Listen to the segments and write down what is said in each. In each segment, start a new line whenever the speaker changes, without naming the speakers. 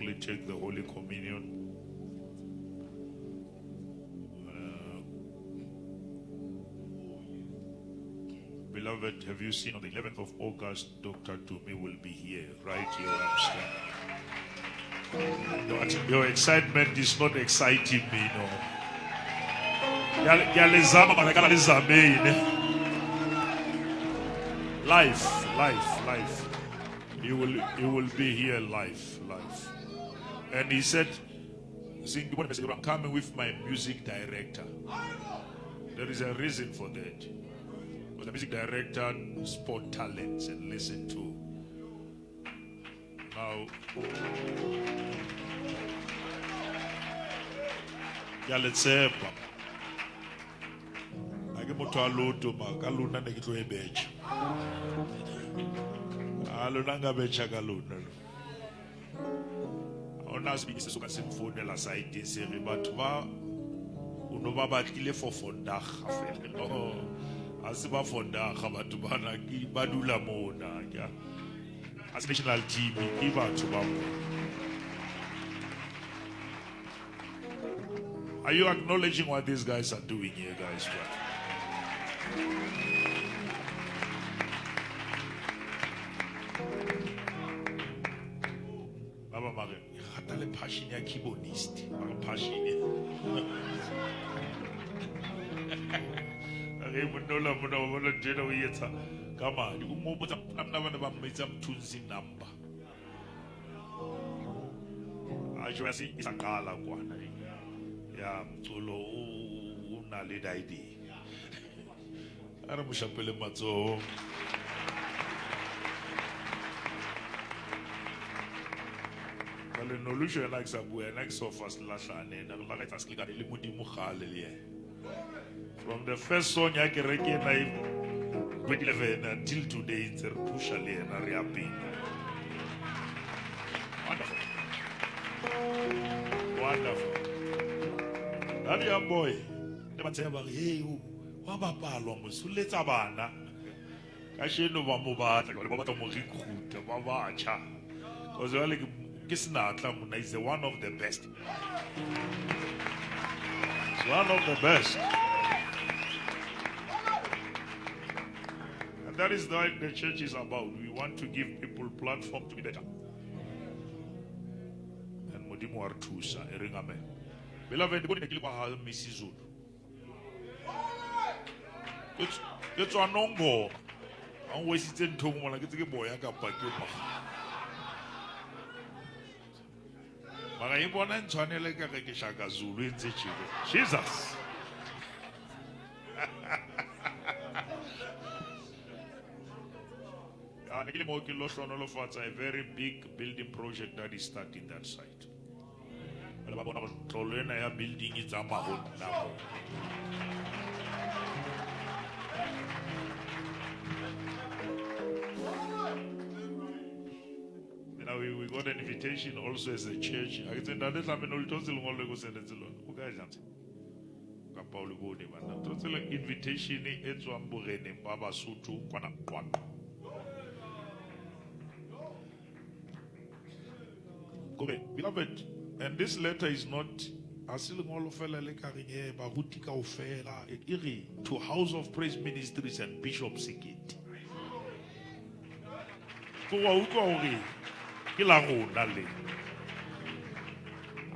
quickly take the Holy Communion. Uh, beloved, have you seen on the 11th of August, Dr. Tumi will be here, right here where I'm standing. Your, your excitement is not exciting me, no. Ke a le zama, mara ka la le zameng, ne? Life, life, life. He will, he will be here live, live. And he said, I'm coming with my music director. There is a reason for that. Because the music director spot talents and listen to. Now, ke a le tshepa. Ha ke motho wa loto ma ka lona ne ke tlo e betjha. A lona nka betjha ka lona. Ha hona sebini se so ka se mfounela site se re batho ba o no ba batlile for fondaga fela. No, ha se ba fondaga batho bana ke ba dula mona ke a se national team ke batho ba mo. Are you acknowledging what these guys are doing here, guys? Ba ba ba re, "Ke rata le passion ya keyboardist." Ba re passion. Re monna ola monna wa bona ntho ena o e etsa ka madi. O mo botsa nna ba ne ba mmitsa Mthunzi number. A jwa se e sa qala kwana. Ya mculo o na le di-idea. A re mo shapele matsoho. Jwale Nolusho yena ke sa bua yena ke sofa se lahlane yena re la etsa selekane le Modimo kgale le yena. From the first song ya kereke ena e 2011 until today ntse re pusha le yena re ya pele. Wonderful. Wonderful. That young boy, ne ba tseba ba re, hey, wa bapalwa mos, o letsa bana. Kasheno ba mo batla, jwale ba batla mo recruit, ba batjha. Because jwale ke senatla monna, is the one of the best. It's one of the best. And that is what the church is about. We want to give people platform to be better. And Modimo wa re thusa, e reng amen. Beloved, ke ne ke le kwa ha Mrs. Zulu. Ke tswa Nongoma. Ha o wesitse ntho mola ke tse ke boya kapa ke pa. Mara e bona ntshwanele ka re ke Shaka Zulu e ntse tjena. Jesus. Ah, ne ke le mo ke lo hlohonolofatsa a very big building project that is starting that site. Jwale ba bona hore tlolo ena ya building e tsamaya ho nna mo. Now we got an invitation also as a church. A ke tse ntate Tlamene o le thotse lengolo le ko sendetse lona. O kae Janse? Kapa o le bone banna. Thotse le invitation e tswang boreneng ba Basotho kwana Qwaqwa. Kore, beloved, and this letter is not a se lengolo fela le ka reng e baruti kaofela e re to House of Praise Ministries and Bishop Sekete. Ko wa utlwa hore ke la rona le.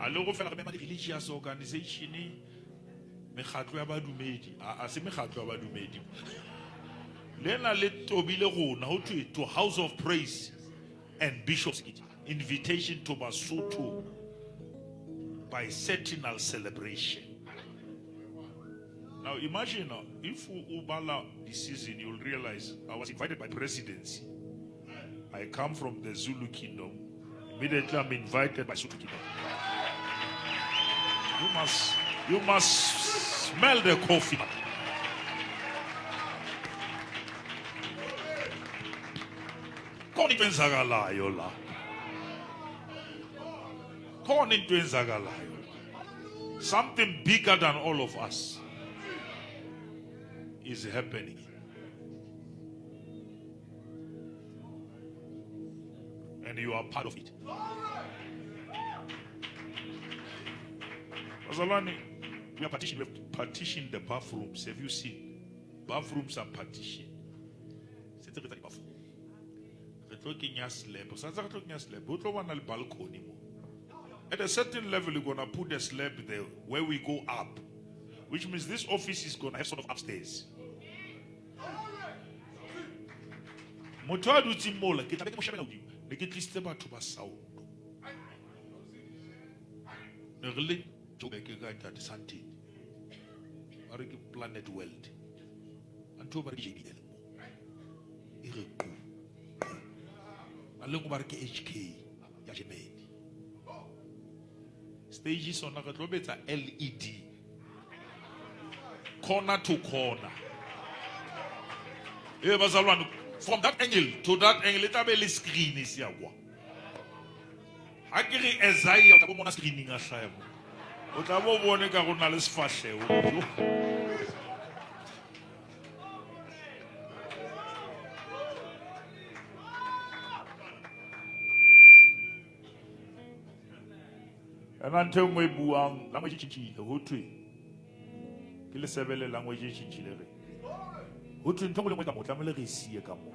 A le go fela re mema di-religious organization, mekgatlo ya badumedi, a se mekgatlo ya badumedi. Lena le tobile rona ho thwe to House of Praise and Bishop Sekete. Invitation to Basotho by Sentinel celebration. Now imagine if you ubala the season, you'll realize I was invited by presidency. I come from the Zulu kingdom. Immediately I'm invited by Sotho kingdom. You must smell the coffee. Khona into enzakalayo la. Khona into enzakalayo. Something bigger than all of us is happening. And you are part of it. Bazalwane, we are partitioned. We have partitioned the bathrooms. Have you seen? Bathrooms are partitioned. Setse re tsa di-bathroom. Re tlo kenya slab. Sa re tlo kenya slab. Ho tlo bana le balcony mo. At a certain level, you're gonna put a slab there where we go up, which means this office is gonna have sort of upstairs. Motho a dutseng mola ke tla be ke mo shebela hodimo. Ne ke tlisitse batho ba sound. Ne re le Joburg ka ntate Sandton. Ba re ke Planet World. A ntho ba re ke JBL mo. E re qu. A lengwe ba re ke HK ya Germany. Stage sona re tlo betsa LED. Corner to corner. Eh bazalwane from that angle to that angle e tla be le screen e se ya kwa. Ha ke re Isaiah o tla bo mona screening a hlaya mo. O tla bo bone ka go na le sefahlego. Ena ntho e nngwe e buang language e tšhintšhile ho thwe ke lesebele language e tšhintšhile re ho thwe ntho e nngwe le nngwe ka mo tlamehile re e sie ka mo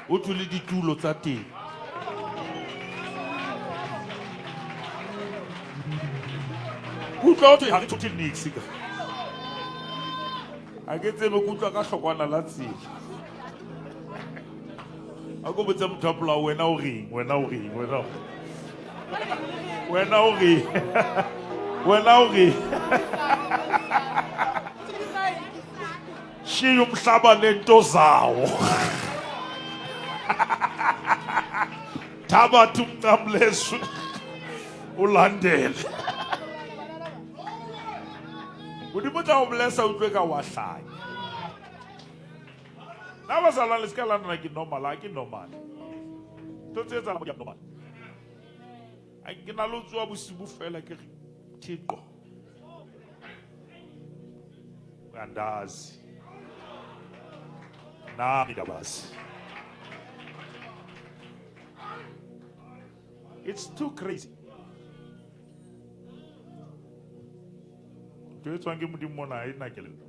ho thwe le ditulo tsa teng utlwa ho thwe ha re thothe nix ka ha ke tsebe ke utlwa ka hlokwana la tsela a ko botse motho wa polao wena o reng wena o reng wena wena o reng wena o reng shiya umhlaba nento zawo thabatha umnqamlezo ulandele modimo tla o blessa utlwe ka wa hlanya nna bazalwane le se ka la nna ke normal a ke normal to tse etsahala mo di abnormal a ke na le tsoa bosibu fela ke re thixo uyandazi nami ndabazi it's too crazy ntho e tswang ke modimo mona ha e na kelello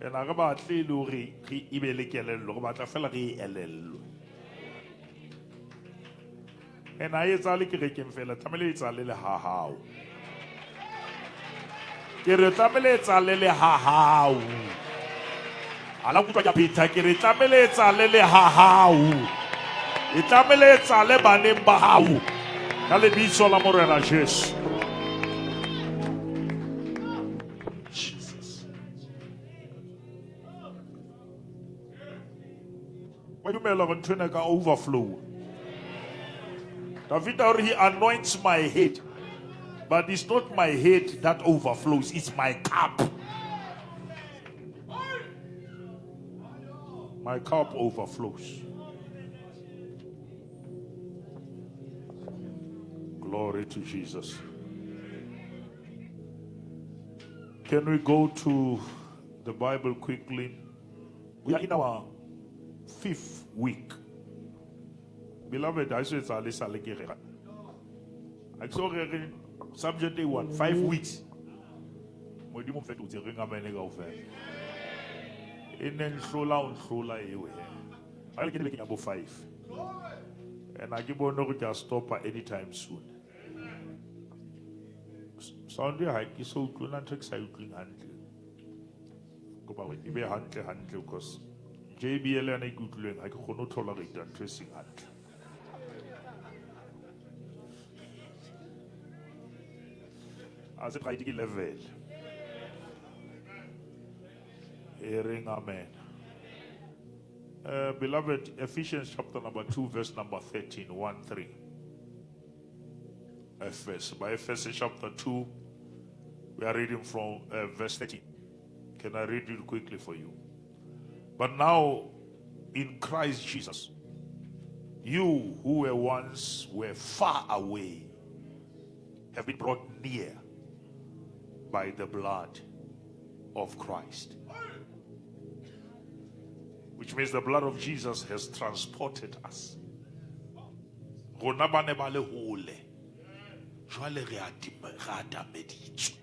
and ha re batle e le hore re e be le kelello re batla fela re e elellwe and ha e etsahale kerekeng fela tlamehile e etsahale le ha hao ke re tlamehile e etsahale le ha hao a la kutlwa ke a phetha ke re tlamehile e etsahale le ha hao e tlamehile e etsahale baneng ba hao ka lebitso la morena jesu jesus wa dumela gore ntho ena ka overflow David he anoints my head but it's not my head that overflows it's my cup my cup overflows Glory to Jesus. Can we go to the Bible quickly? We are in our fifth week. Beloved, I say it's a lisa le I saw subject day one, 5 weeks. Modimo fetotse re ngamene kaofela. E ne nhlola o nhlola eo he. Ga ke ne ke bo 5. And I ke bone gore ke a stopa anytime soon. Sound ya ha ke so utlwe na ntho ke sa utlweng hantle. Kopa gore e be hantle hantle because JBL yona e ke utlwileng ha ke kgone ho tolerate ntho e seng hantle. A se pride ke level. E reng amen. Beloved, Ephesians chapter number 2, verse number 13, 1 3. Ephes, by Ephesians chapter 2, we are reading from verse 13. Can I read it quickly for you? But now, in Christ Jesus, you who were once were far away have been brought near by the blood of Christ. Which means the blood of Jesus has transported us. Rona ba ne ba le hole. Jwale re atameditswe.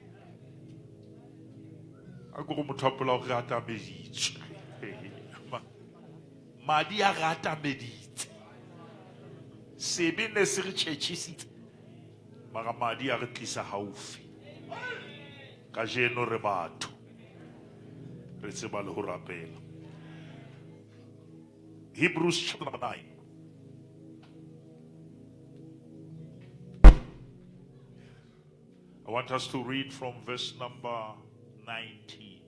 A ko go motho a pola gore re atameditswe. Madi a re atameditse. Sebe ne se re tšhetšhisitse. Mara madi a re tlisa haufi. Kajeno re batho. Re tseba le ho rapela. Hebrews chapter number 9. I want us to read from verse number 19.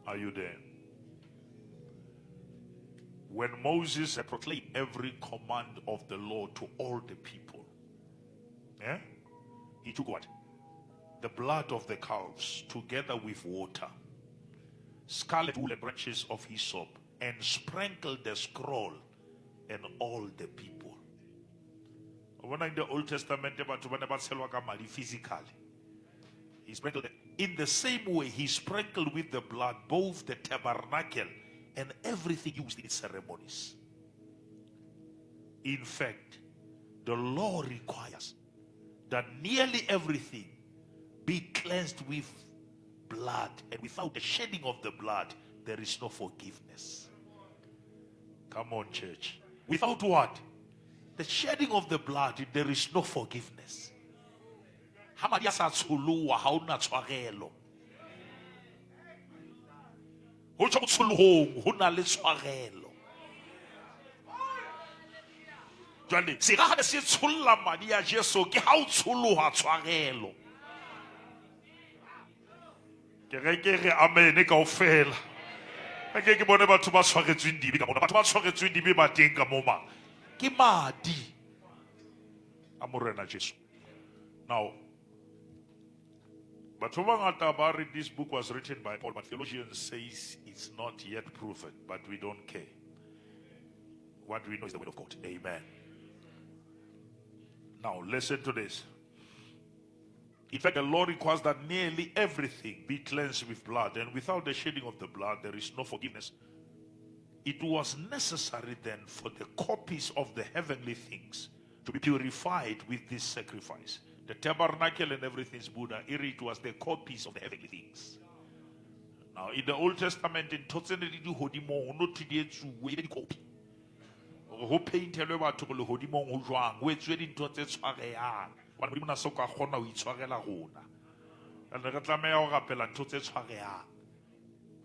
Are you there? When Moses had proclaimed every command of the Lord to all the people, yeah, he took what? The blood of the calves together with water, scarlet wool and branches of hyssop, and sprinkled the scroll and all the people. O bona in the Old Testament batho ba ne ba tshelwa ka madi physically. He sprinkled it. In the same way, he sprinkled with the blood both the tabernacle and everything used in its ceremonies. In fact, the law requires that nearly everything be cleansed with blood, and without the shedding of the blood, there is no forgiveness. Come on, church. Without what? The shedding of the blood, there is no forgiveness. Ha madi a sa tsholoha, ha o na tshwarelo. Ho tjho tsholohong, ho na le tshwarelo. Jwale sera ha ne se tsholla madi a Jesu ke ha o tsholoha tshwarelo. Kereke re amene kaofela. A ke ke bone batho ba tshwaretsweng dibe ka mona. Batho ba tshwaretsweng dibe ba teng ka moma. Ke madi a Morena Jesu. Now, batho ba bangata ba re this book was written by Paul, but theologians says it's not yet proven, but we don't care. What we know is the word of God. Amen. Now, listen to this. In fact, the law requires that nearly everything be cleansed with blood, and without the shedding of the blood, there is no forgiveness. It was necessary then for the copies of the heavenly things to be purified with this sacrifice. The tabernacle and everything's Buddha, it was the copies of the heavenly things. Now, in the Old Testament, in tse ne di di hodimong, ho no thwe di etsuwe, e be di-copy. Hore ho paintelwe batho gore lehodimong ho jwang, ho etsuwe dintho tse tshwarehang. Hobane Modimo na so ka kgona ho itshwarela rona. And re tlameha ho rapela ntho tse tshwarehang.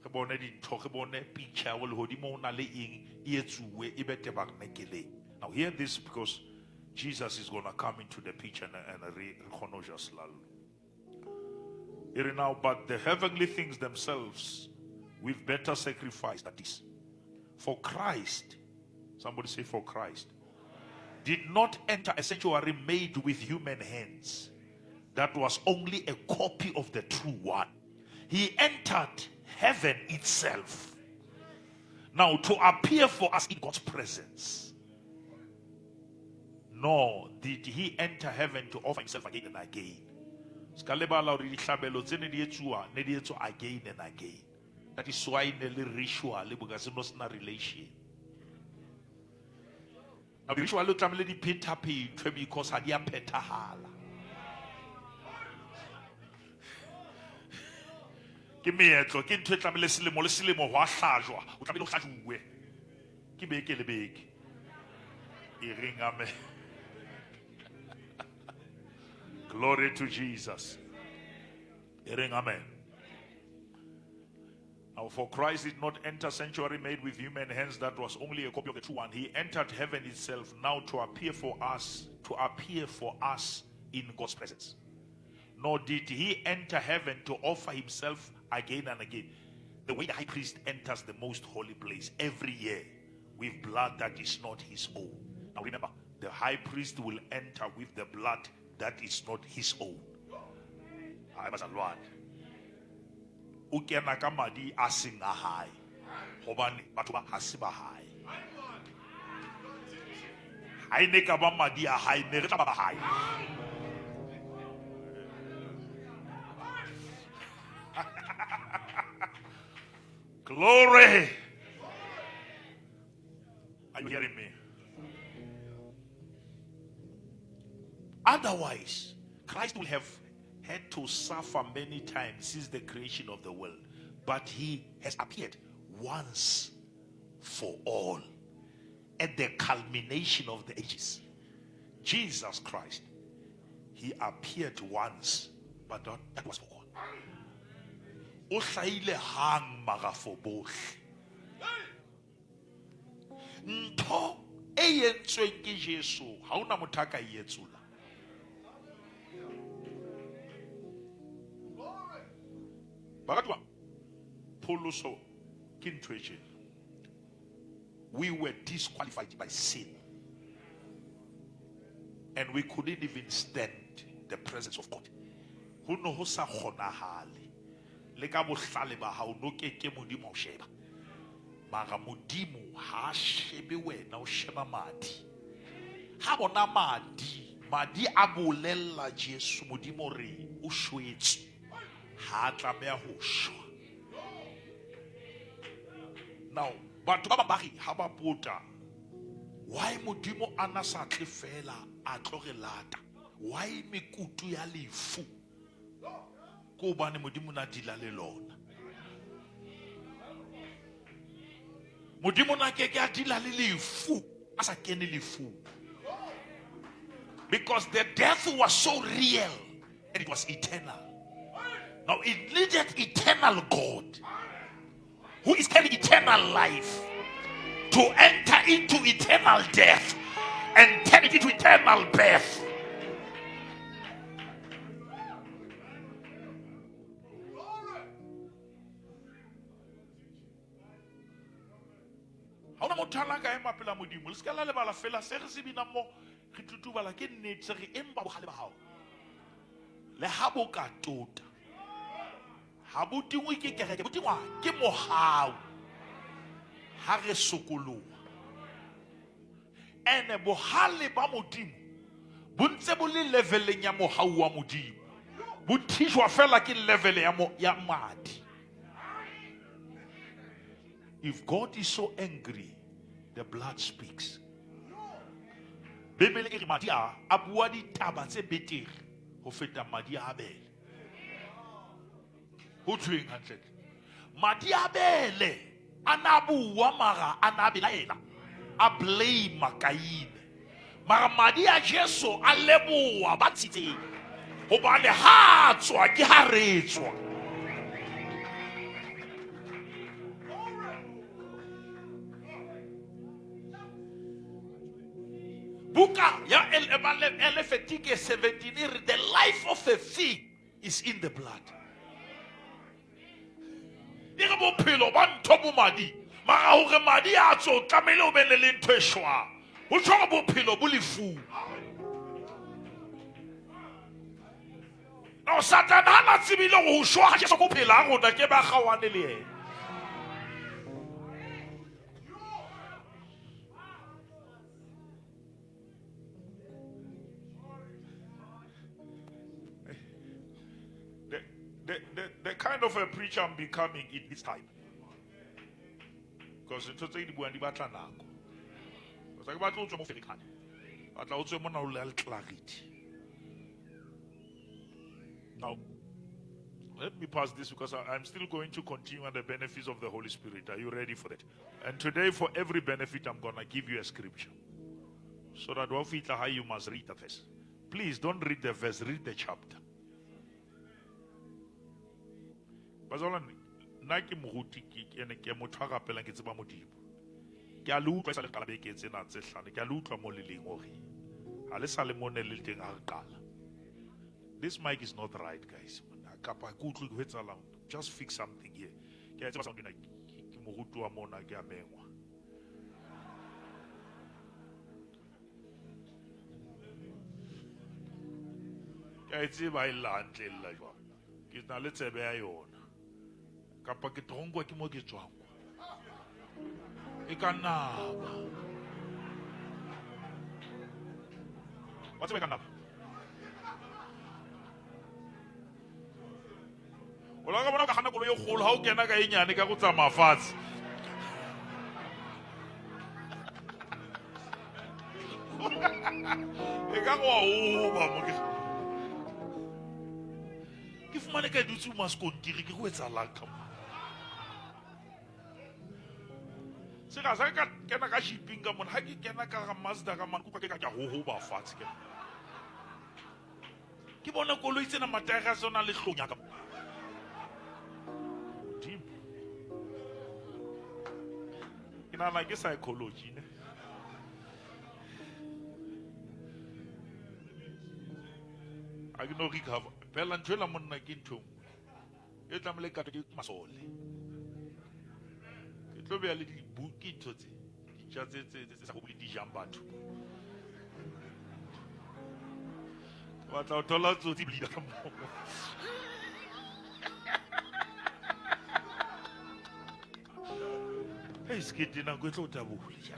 Re bone dintho, re bone picture ya hore lehodimong ho na le eng, e etsuwe, e be tabernakeleng. Now hear this, because Jesus is going to come into the picture and re kgone ho ja selallo. E re now, but the heavenly things themselves with better sacrifice than this. For Christ, somebody say for Christ, did not enter a sanctuary made with human hands. That was only a copy of the true one. He entered heaven itself. Now to appear for us in God's presence. Nor did he enter heaven to offer himself again and again. Ska lebala hore dihlabelo tse ne di etsuwa, ne di etswa again and again. That is why ne le ritual, because no sena relation. Now the ritual o tlamehile di phethaphethwe because ha di a phethahala. Ke meetlo, ke ntho e tlamehile selemo le selemo ho a hlajwa, o tlamehile o hlajuwe. Ke beke le beke. E reng amen. Glory to Jesus. E reng amen. Now, for Christ did not enter sanctuary made with human hands, that was only a copy of the true one. He entered heaven itself now to appear for us, to appear for us in God's presence. Nor did he enter heaven to offer himself again and again. The way the high priest enters the most holy place every year with blood that is not his own. Now remember, the high priest will enter with the blood that is not his own. Hai, bazalwane. O kena ka madi a seng a hae. Hobane batho ba ha se ba hae. Ha e ne ka ba madi a hae, ne re tla ba ba hae. Glory. Are you hearing me? Otherwise, Christ will have had to suffer many times since the creation of the world. But he has appeared once for all at the culmination of the ages. Jesus Christ, he appeared once, but not, that was for all. O hlahile hang mara for bohle. Ntho e entsweng ke Jesu, ha hona motho a ka e etsola. Baratuwa, pholoso ke ntho e tjena. We were disqualified by sin. And we couldn't even stand the presence of God. Ho no ho sa kgonahale. Le ka bohlale ba hao no ke ke Modimo o sheba. Mara Modimo ha a shebe wena o sheba madi. Ha bona madi, madi a bolella Jesu Modimo re o shwetse. Ha a tlameha ho shwa. Now, batho ba bang ba re ha ba pota, why Modimo a na sa tle fela a tlo re lata? Why mekutu ya lefu? Ke hobane Modimo na dila le lona. Modimo na ke ke a dila le lefu, a sa kene lefung. Because the death was so real and it was eternal. Now it needed eternal God who is carrying eternal life to enter into eternal death and turn it into eternal birth. ga ona motho a la ka ema pela modimo le se ka la lebala fela se re se binang mo re tutubala ke nnete se re empa bogale ba gago le ha bo ka tota ha bo tingwe ke kereke bo tingwa ke mogau ha re sokologa ene bohale ba modimo bo ntse bo le leveleng ya mogau wa modimo bo thijwa fela ke level ya, mo, ya madi if god is so angry the blood speaks bibele e re madi a a bua ditaba tse betere go feta madi a abele go thweng gantlentle madi a abele a na bua mara a na belaela a blame kaine mara madi a jesu a leboa ba tshitseng gobane ha a tswa ke ha re tswa buka ya Leviticus 17 e re the life of a thing is in the blood e re bophelo ba ntho bo madi mara gore madi a tso tlamehile o be le le ntho e shwang go tsho gore bophelo bo lefung no satane ga na tsebile go shwa ga jesu ko phela a rona ke ba gawane le ena The, the, the kind of a preacher I'm becoming in this time. Because ntho tse di buang di batla nako. Because ke batla o tswe mo ferekane. Batla o tswe mona o le clarity. Now, let me pass this because I, I'm still going to continue on the benefits of the Holy Spirit. Are you ready for that? And today, for every benefit, I'm going to give you a scripture. So that you must read the verse. Please don't read the verse, read the chapter. Bazalwane, nna ke moruti ke ene ke motho a rapelang ke tseba modimo ke a le utlwa e sa le qala beke tsena tse hlano ke a le utlwa mo le leng hore ha le sa le mo ne le teng ha re qala this mic is not right guys kapa ke utlwe ho etsahalang just fix something here ke a tseba sound ena ke moruti wa mona ke a mengwa ke a e tseba e lla hantle e lla jwang ke na le tsebe ya yona kapa ke tronkwa ke mo ke tswang kwa e ka naba wa tseba e ka naba o la ka bona ka gana koloi e kgolo ga o kena ka e nyane ka go tsamaya fatshe E ka go a oba mo ke. Ke fumane ka dutse mo sekontiri ke go etsalang ka mo. Se ga sa ka kena ka shipping ka mona ha ke kena ka ga Mazda ka mane ke ka ke hohoba fatshe ke. Ke bona koloi tsena mataega a tsona le hlonya ka. Modimo. Ke nahana ke psychology ne. A ke no recover. Phela ntho ela monna ke ntho e nngwe. E tlamehile e katwe ke masole. Ke tlo beya le dibu ke ntho tse. Dintja tse tse tse sa gobole di jang batho. Ke batla ho thola tsotsi bleeder ka moo. Hey, sekete nako e tlo tabola.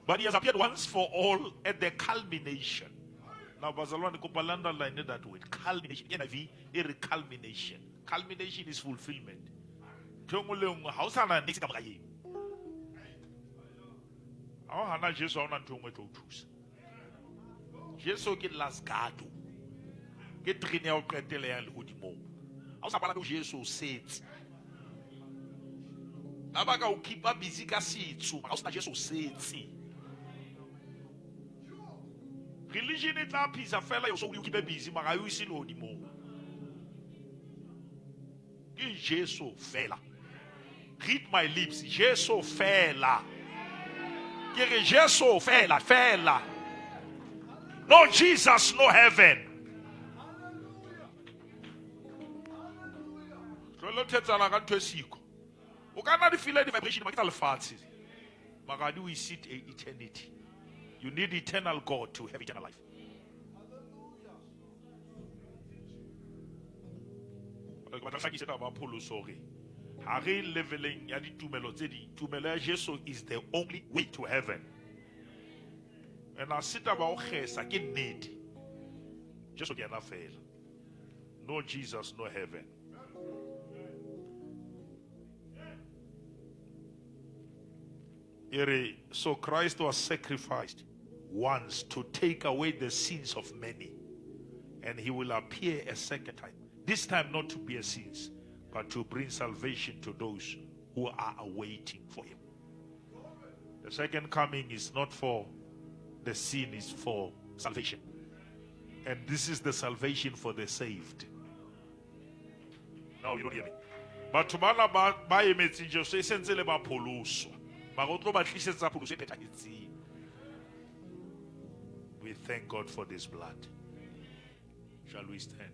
But he has appeared once for all at the culmination. Now, bazalwane, kopa le underline that word. Culmination. NIV, e re culmination. Culmination is fulfillment. Ntho e nngwe le nngwe, ha o sa na niks ka mora eo. Ha o hana Jesu, ha ona ntho e nngwe e tlo o thusa. Jesu ke last gado. Ke terene ya ho qetela ya lehodimong. Ha o sa palame ho Jesu, o setse. Ba ba ka o keepa busy ka setso, ha o sena Jesu o setse. Religion e tla phisa fela yo so o keep busy mara ha o ise lehodimong. Ke Jesu fela. Read my lips, Jesu fela. Ke re Jesu fela, fela. No Jesus, no heaven. Tlohela ho thetsana ka ntho e siko. O ka nna di feel di-vibration mara ke tsa lefatshe. Mara di o ise eternity. You need eternal God to have eternal life. Ke batla hlakise taba ya pholoso hore ha re leveleng ya ditumelo tse ding. Tumelo ya Jesu is the only way to heaven. And ha se taba ya ho kgesa, ke nnete. Jesu ke yena fela. No Jesus, no heaven. E re, so Christ was sacrificed once to take away the sins of many, and he will appear a second time, this time not to bear sins, but to bring salvation to those who are awaiting for him. The second coming is not for the sin, is for salvation. And this is the salvation for the saved. No, you don't hear me. Batho bana ba ba emetseng Jesu e sentse le ba pholoswa. Mara o tlo ba tlisetsa pholoso e phethahetseng. We thank God for this blood. Shall we stand?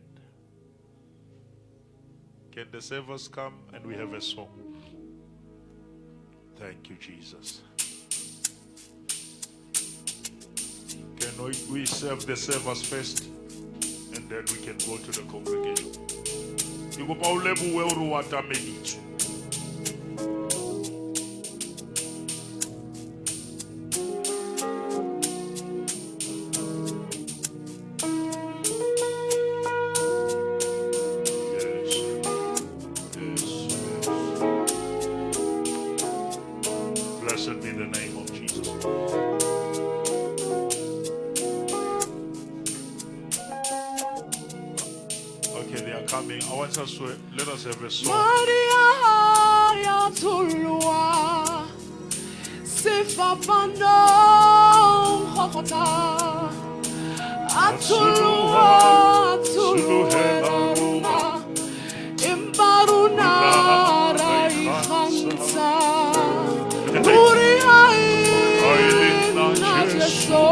Can the servers come and we have a song? Thank you, Jesus. Can we serve the servers first and then we can go to the congregation? Ke kopa o lebohe hore o atameditswe. Yes. Yes. Yes. Blessed be the name of Jesus. Okay, they are coming. I want us to let us have a song.
Maria ya tsholoha sefapanong Golgotha. A tsholoha, a tsholohela rona, empa rona ra ikgantsha. Ruri ha e nna Jesu,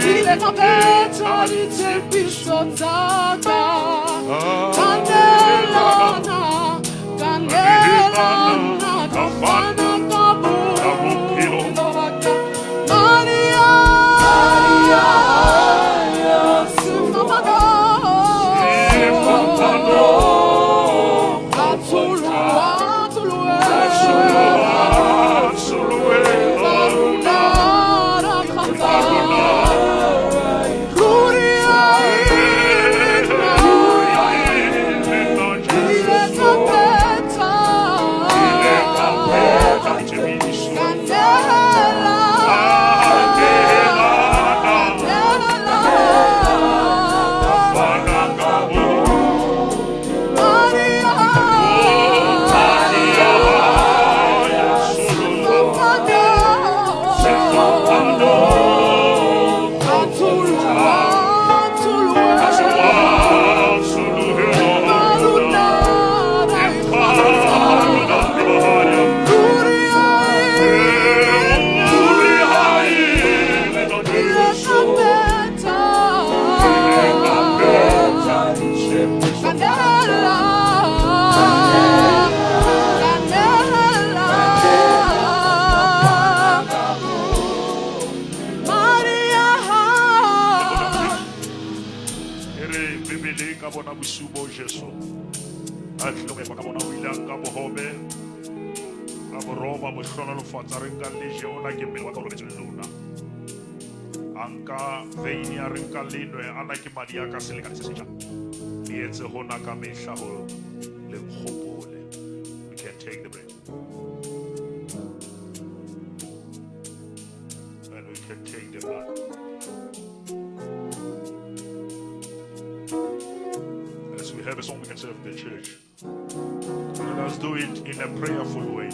ile ka phetha ditshepiso tsa ka. Ka neelana, ka neelana, ka fana ka bophelo ba ka. Maria, sefapano. A tsholoha, a tsholoha. Rona ra ikgantsha. Ruri ha e nna, ile ka phetha.
Bona bosiu bo Jesu a tlilego efa ka bona o ile a nka bogobe a bo roba bo hlonolofatsa re nka le je ona ke mmele wa ka o robetseng lona. A nka veine a re nka le nwe ana ke madi a ka selekane se setjha. Le etse hona ka mehla ho le nkgopole. We can take the bread. And we can take the blood. As we have a song, we can serve the church. Let us do it in a prayerful way.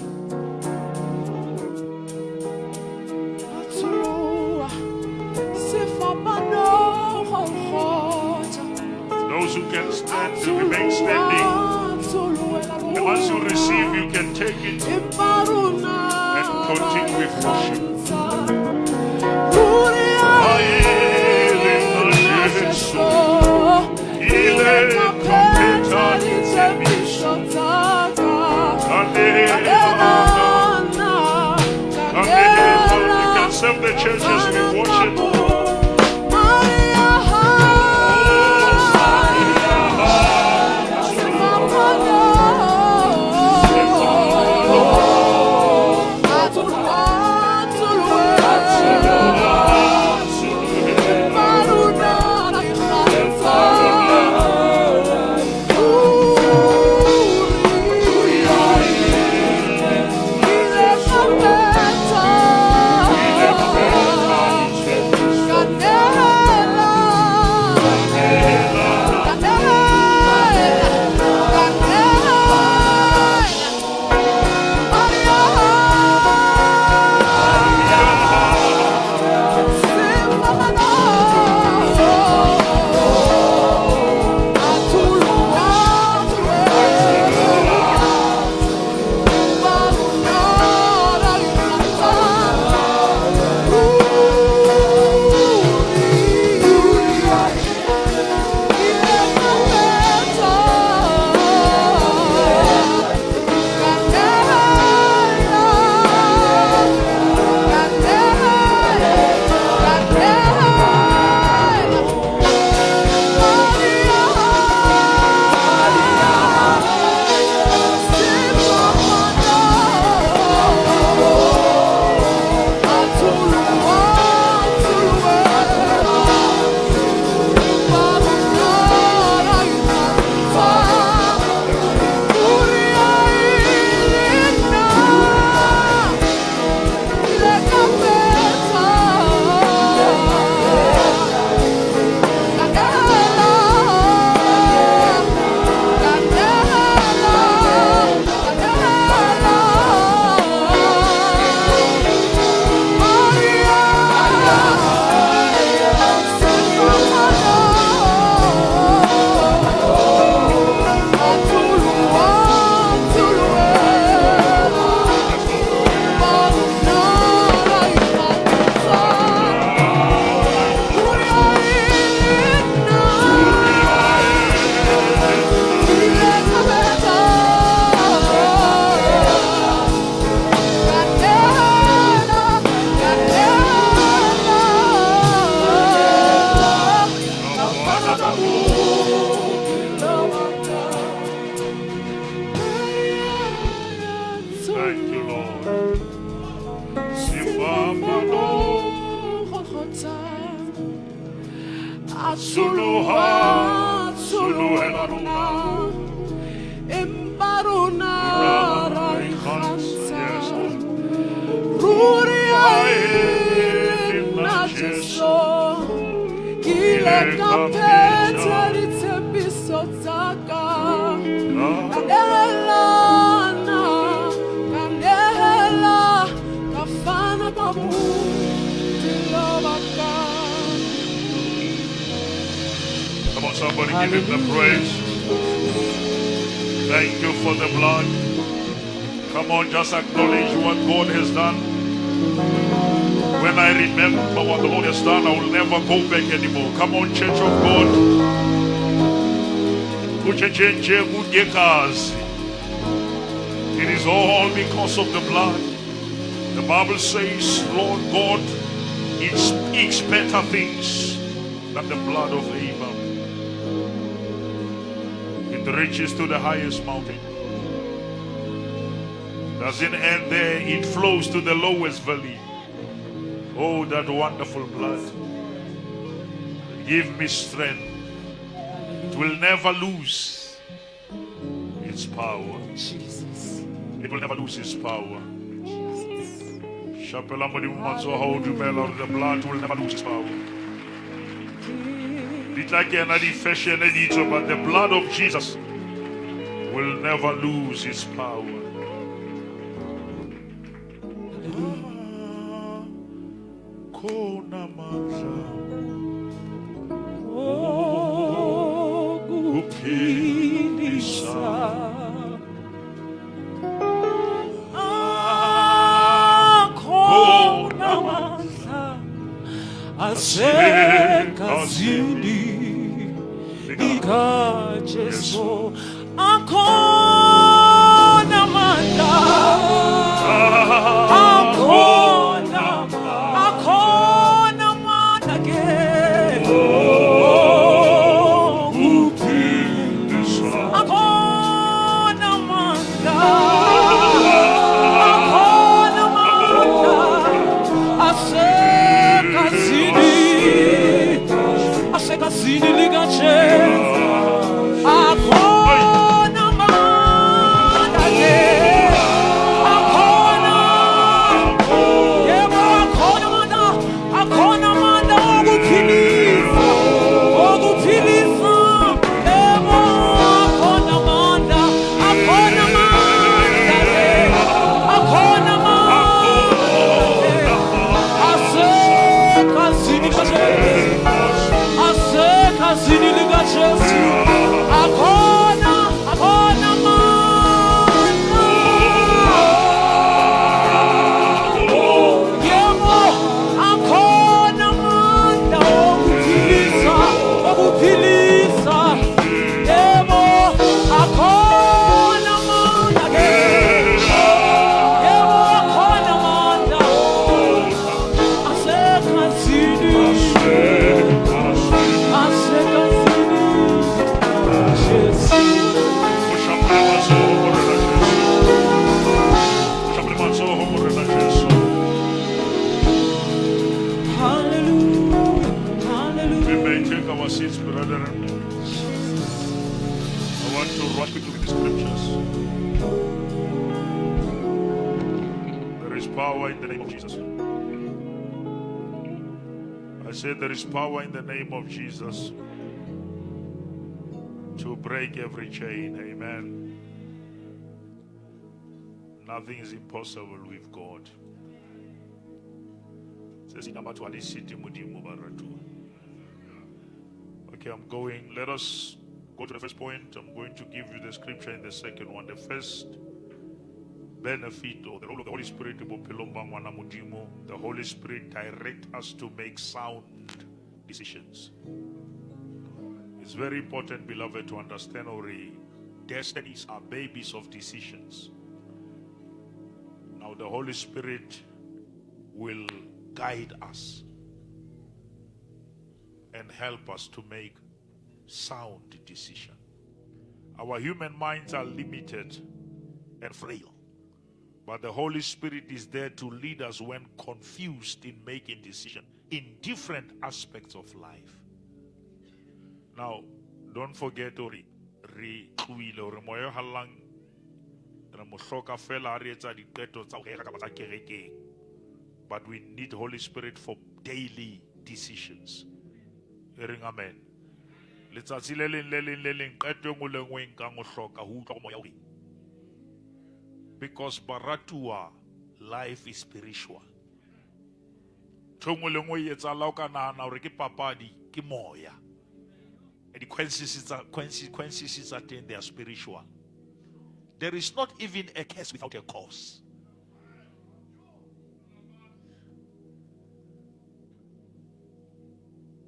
Those who can stand, to remain standing. And once you receive, you can take it and continue with worship. You can serve the church as we worship. Thank you, Lord. Sifapano Suluha, suluhela rona. Yes, Lord. Nna Jesu,
Ile ka phetha ditshepiso tsa ka. Ka nehelana, ka nehela, ka fana ka bophelo ba ka.
Come on, somebody give him the praise. Thank you for the blood. Come on, just acknowledge what God has done. When I remember what the Lord has done, I will never go back anymore. Come on, Church of God. Kuchecheche kudekazi. It is all because of the blood. The Bible says, Lord God, it speaks better things than the blood of Abel. It reaches to the highest mountain. Doesn't end there, it flows to the lowest valley. Oh, that wonderful blood. Give me strength. It will never lose its power.
Jesus.
It will never lose its power.
Jesus.
Shapela Modimo matsoho ha o dumela hore the blood will never lose its power. Di tla kena di-fashion di tswe, but the blood of Jesus will never lose its power. Khona mandla
Okuphilisa. Akhona amandla asegazini likaJesu. Akhona amandla, akhona, akhona amandla ke.
Okuphilisa.
Akhona amandla, akhona amandla asegazini, asegazini likaJesu. Akhona amandla ke, akhona, yebo, akhona amandla, akhona amandla okuphilisa, okuphilisa. Yebo, akhona amandla, akhona amandla ke, akhona amandla asegazini likaJesu, asegazini likaJesu. Akhona, akhona amandla. Yebo, akhona amandla okuphilisa, okuphilisa. Yebo, akhona amandla ke. Yebo, akhona amandla asegazini, asegazini Jesu.
O shapele matsoho, Morena Jesu. O shapele matsoho, Morena Jesu.
Hallelujah,
We
hallelujah.
may take our seats, brethren. I want to rush quickly with the scriptures. There is power in the name of Jesus. I said there is power in the name of Jesus to break every chain. Amen. Nothing is impossible with God. Se seng batho ha di site Modimo, baratuwa. Okay, I'm going. Let us go to the first point. I'm going to give you the scripture in the second one. The first benefit or the role of the Holy Spirit bophelong ba ngwana Modimo. The Holy Spirit direct us to make sound decisions. It's very important, beloved, to understand our destinies are babies of decisions. Now, the Holy Spirit will guide us and help us to make sound decision. Our human minds are limited and frail. But the Holy Spirit is there to lead us when confused in making decisions in different aspects of life. Now, don't forget hore re tlohile hore moya o hallang re mo hloka fela ha re etsa diqeto tsa ho rera kapa tsa kerekeng. But we need Holy Spirit for daily decisions. E reng amen. Letsatsi le leng le leng le leng qeto e nngwe le nngwe e nkang o hloka ho utlwa go moya o reng. Because baratuwa, life is spiritual. Ntho e nngwe le nngwe e etsahala o ka nahana hore ke papadi, ke moya. And the consequences tsa teng, they are spiritual. There is not even a curse without a cause.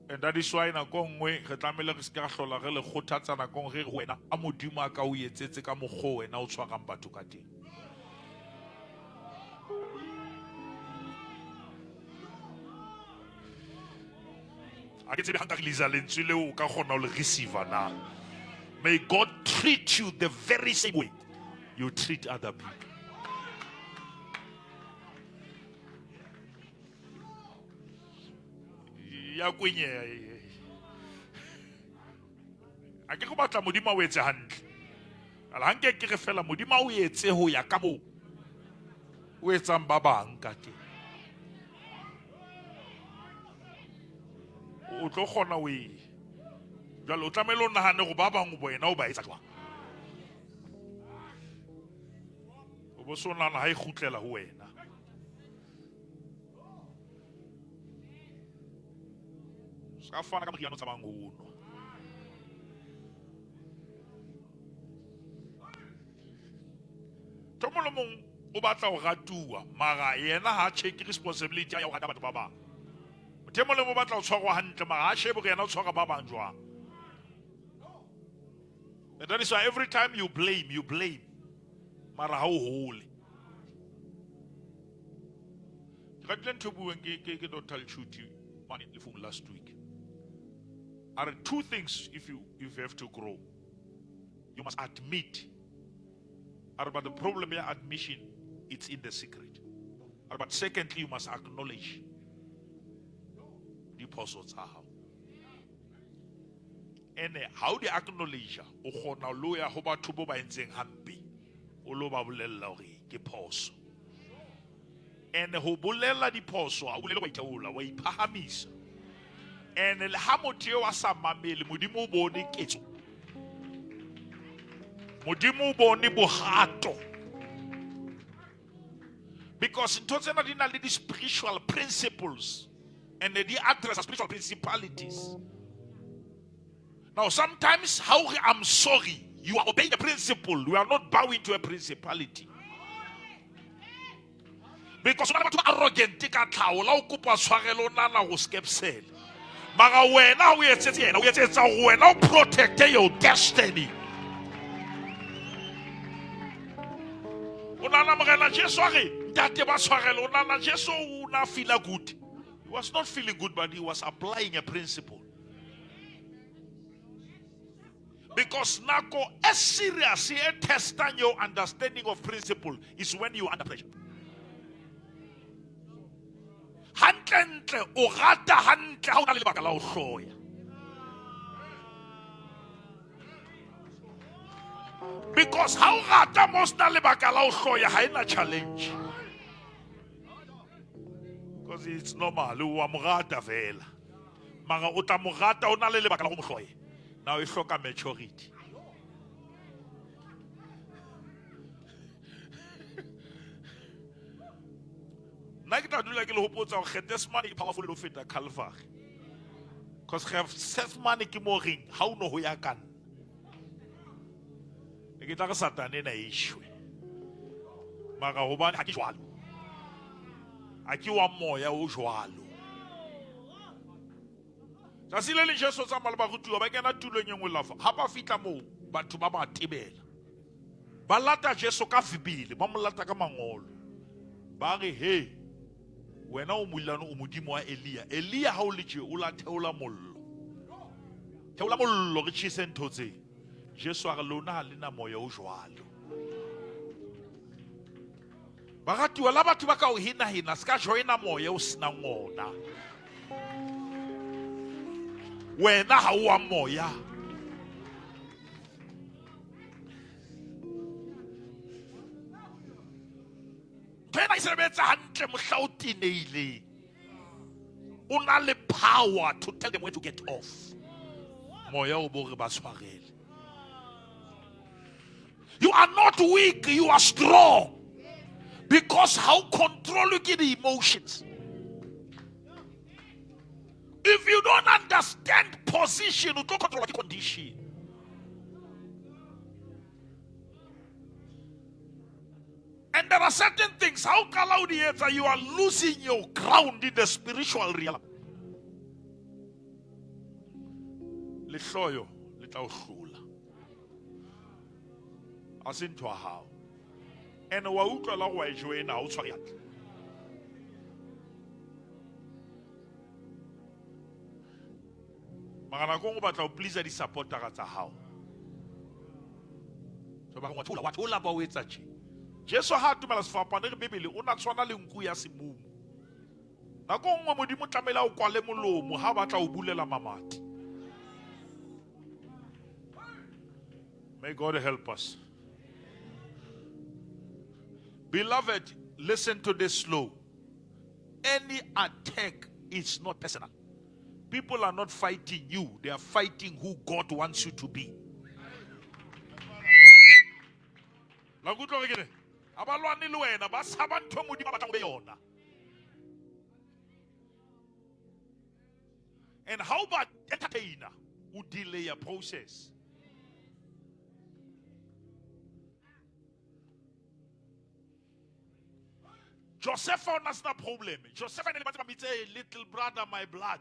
And that is why nako nngwe re tlamehile re se ka hlola re le kgothatsa nako nngwe re re ho wena, a Modimo a ka o etsetse ka mokgwa oo wena o tshwarang batho ka teng. Ha ke tsebe ha nka releasa lentswe leo o ka kgona ho le receiver na. May God treat you the very same way you treat other people. Ya kwenyeha e. A ke go batla Modimo a o etse hantle. Ala ha nke ke re fela Modimo a o etse ho ya ka moo o etsang ba bang ka teng. O tlo kgona o e jwale o tlamehile o nahane go ba bangwe wena o ba etsa jwang. O bo so nahana ha e kgutlela ho wena. Se ka fana ka moriana o tshabang ho nwa. Ntho mong le mong o batla ho ratuwa mara yena ha check responsibility ya ho rata batho ba bang. Motho e mong le mong o batla ho tshwarwa hantle mara ha shebe hore yena o tshwara ba bang jwang. And that is why every time you blame, you blame. Mara ha o hole. Ke ratile ntho e bueng ke Dr. Lechuti mane lefung last week. Are two things if you have to grow. You must admit. Are but the problem ya admission, it's in the secret. Are but secondly, you must acknowledge diphoso tsa hao. Ene ha o di acknowledge, o kgona lo ya ho batho bo ba entseng hampe, o lo ba bolella hore ke phoso. Ene ho bolella diphoso ha o bolele wa itheola, wa iphahamisa. Ene le ha motho eo a sa mamele, Modimo o bone ketso. Modimo o bone bohato. Because ntho tsena di na le di-spiritual principles and di address spiritual principalities. Now sometimes how I'm sorry, you are obeying the principle. You are not bowing to a principality. Because o na le batho ba arrogant ka tlhago la o kopa tshwarelo o nana go skepsele. Mara wena o etsetse yena, o etsetsa gore wena o protecte your destiny. O nana Morena Jesu a re ntate ba tshwarelo, o nana Jesu o na feela good. He was not feeling good, but he was applying a principle. Because nako e serious e testing your understanding of principle is when you are under pressure. Hantle ntle o rata hantle ha o na le lebaka la ho hloya. Because ha o rata mo sena lebaka la ho hloya ha ena challenge. Because it's normal, o a mo rata fela. Mara o tla mo rata o na le lebaka la go mo hloya. Now e hloka maturity. Nna ke tla dula ke le hopotsa gore Gethsemane e powerful le ho feta Calvary. Because Gethsemane ke mo reng ha o no ho ya ka nna. Ne ke tla re Satane ena e shwe. Mara hobane ha ke jwalo. Ha ke wa moya o jwalo. Tsatsi le leng Jesu o tsamaya le barutuwa ba kena tulong e nngwe lafa. Ha ba fihla moo batho ba ba tebela. Ba lata Jesu ka Bibele, ba mo lata ka mangolo. Ba re he wena o molano o modimo wa Elia. Elia ha o le tje o la theola mollo. Theola mollo re tjhese ntho tse. Jesu a re lona ha le na moya o jwalo. Baratuwa la batho ba ka o hena-hena se ka joina moya o senang ona. Wena ha o wa moya. Ntho ena e sebetsa hantle mohla o tenehileng. O na le power to tell them where to get off. Moya o bo re ba tshwarele. You are not weak, you are strong. Because how control you get the emotions. If you don't understand position, you don't control the condition. And there are certain things, how qala o di etsa, you are losing your ground in the spiritual realm. Lehloyo le tla o hlola. A se ntho ya hao. And wa utlwa la go wa e joina, ha o tshware hantle. Mara nako e nngwe o batla ho please di-supportera tsa hao. Ba bangwe wa thola, wa thola ba o etsa tje. Jesu ha a tumela sefapano re Bibele o na tshwana le nku ya semumu. Nako nngwe Modimo tlamehile a o kwale molomo ha batla o bulela mamati. May God help us. Beloved, listen to this slow. Any attack is not personal. People are not fighting you, they are fighting who God wants you to be. La nkutlwa gore ke re ga ba lwane le wena ba tshaba ntho e modimo a batlang o be yona and how ba entertainer o delay a process Josefa o na sena problem. Josefa ne le batse ba mitse little brother my blood.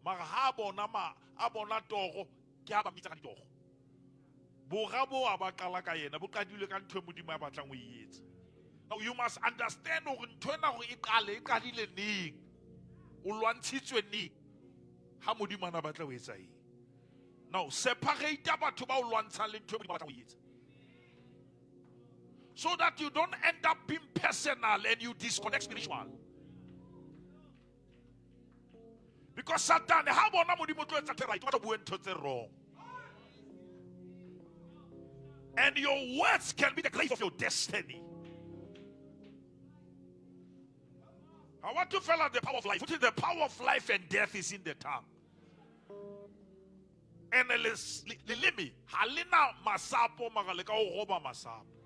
Mara ha bona ma a bona toro ke ha ba mitsa ka ditoro. Bora bo a ba qala ka yena bo qadilwe ka ntho e Modimo a batlang ho e etsa. Now you must understand hore ntho ena hore e qale e qadile neng. O lwantshitswe neng. Ha Modimo a na batla ho etsa eng. Now separate batho ba o lwantshang le ntho e Modimo a batlang ho e etsa. So that you don't end up being personal and you disconnect spiritual. Because Satan, ha bona Modimo tlo etsa right, o bue ntho tse wrong. And your words can be the grave of your destiny. I want to fill out the power of life. The power of life and death is in the tongue. And leleme ha le na masapo mara le ka o roba masapo.